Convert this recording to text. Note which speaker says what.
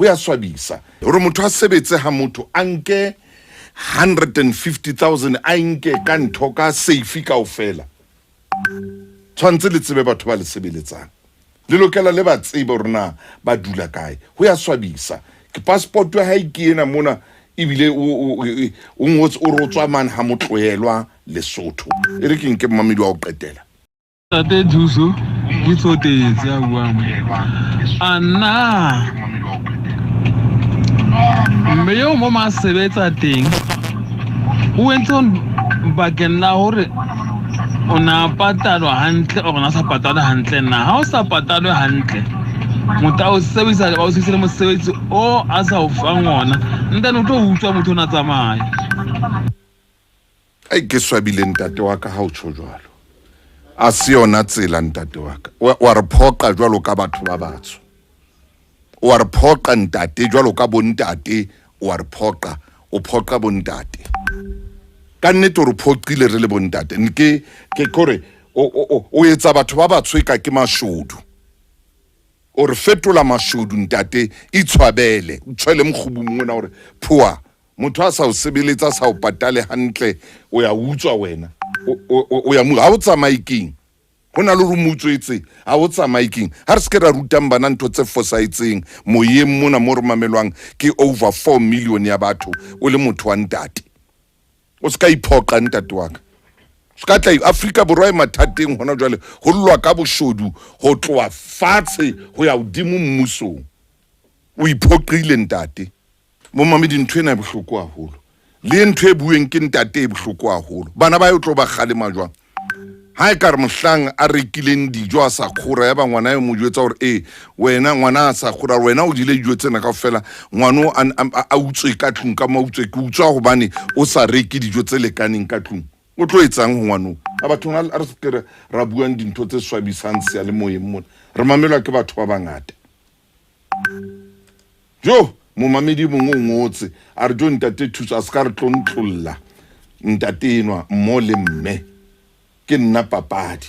Speaker 1: Ho ya swabisa hore motho a sebetse ha motho a nke 150,000 a nke ka ntho ka safe kaofela. Tshwanetse le tsebe batho ba le sebeletsang. Le lokela le ba tsebe hore na ba dula kae. Ho ya swabisa. Ke passport ya hae ke ena mona ebile o ngotse o re o tswa mane ha motloelwa Lesotho. E re ke nke mmamedi wa ho qetela.
Speaker 2: Ntate Thuso ke Tsotetse a buang. A nna mme eo mo ma sebetsa teng o entse bakeng la hore o na patalwa hantle or na sa patalwe hantle na ha o sa patalwe hantle motho a o sebedisa ba o sebedisa le mosebetsi o a sa o fang ona ntane o tlo utswa motho o na tsamaya.
Speaker 1: Ai ke swabile ntate wa ka ha o tjho jwalo. A se yona tsela ntate wa ka. Wa re phoqa jwalo ka batho ba batsho. Wa re phoqa ntate jwalo ka bontate, wa re phoqa, o phoqa bontate. Ka nnete o re phoqile re le bontate. Ke ke kore o o etsa batho ba batsho e ka ke mashodu. O re fetola mashodu ntate, itshwabele, o tshwele mokgubung mona hore phoa Motho a sa o sebeletse a sa o patale hantle o ya utswa wena o ya ha o tsamaye keng ho na le hore mo utswetse ha o tsamaye keng ha re se ke ra rutang bana ntho tse fosahetseng moyeng mona mo re mamelwang ke over 4 million ya batho o le motho wa ntate o se ka iphoqa ntate wa ka se ka tla Afrika Borwa e mathateng hona jwale ho llwa ka boshodu ho tloha fatshe ho ya hodimo mmusong o iphoqile ntate. Momamedi ntho ena e bohloko haholo. Le ntho e bueng ke ntate e bohloko haholo. Bana ba yo tlo ba kgalema jwang? Ha e ka re mohlang a rekileng dijo a sa kgora ya ba ngwana yo mo jwetsa hore ee wena ngwana a sa kgora wena o jele dijo tsena kaofela ngwano a utswe ka tlung ka mo utswe ke utswa hobane o sa reke dijo tse lekaneng ka tlung o tlo etsang ho ngwanong a bathong a re se ra buang dintho tse swabisang seyalemoyeng mona re mamelwa ke batho ba bangata. Jo, momamedi mongwe o ngotse a re jo ntate Thuso a se ka re tlontlolla ntate enwa mmo le mme ke nna papadi.